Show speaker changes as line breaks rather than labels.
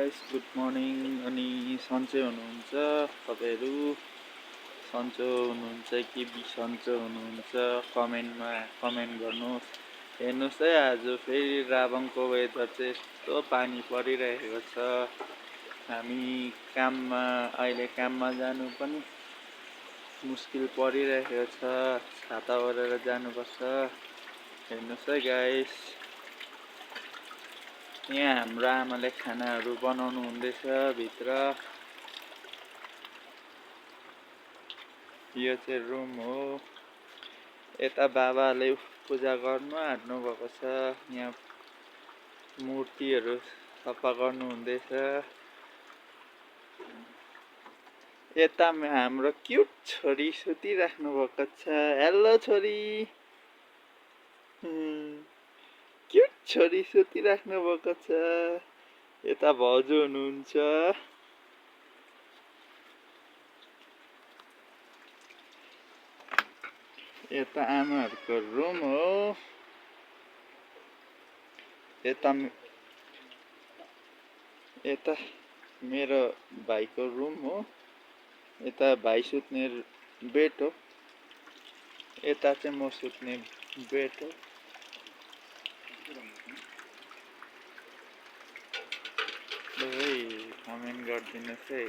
Guys, good morning. अनि सन्चै हुनुहुन्छ तपाईँहरू? सन्चो हुनुहुन्छ कि बिसन्चो हुनुहुन्छ? कमेन्टमा कमेन्ट गर्नुहोस्। हेर्नुहोस् है, आज फेरि राबङको वेदर चाहिँ यस्तो पानी परिरहेको छ। हामी अहिले काममा जानु पनि मुस्किल परिरहेको छ। छाता ओढेर जानुपर्छ। हेर्नुहोस् है गाइस, यहाँ हाम्रो आमाले खानाहरू बनाउनु हुँदैछ भित्र। यो चाहिँ रुम हो। यता बाबाले पूजा गर्नु आँट्नु भएको छ। यहाँ मूर्तिहरू सफा गर्नु हुँदैछ। यता हाम्रो क्युट छोरी सुतिराख्नु भएको छ। हेलो छोरी, क्युट छोरी सुतिराख्नु भएको छ। यता भाउजू हुनुहुन्छ। यता आमाहरूको रुम हो। यता मेरो भाइको रुम हो। यता भाइ सुत्ने बेड हो। यता चाहिँ म सुत्ने बेड हो। कमेन्ट गरिदिनुहोस् है।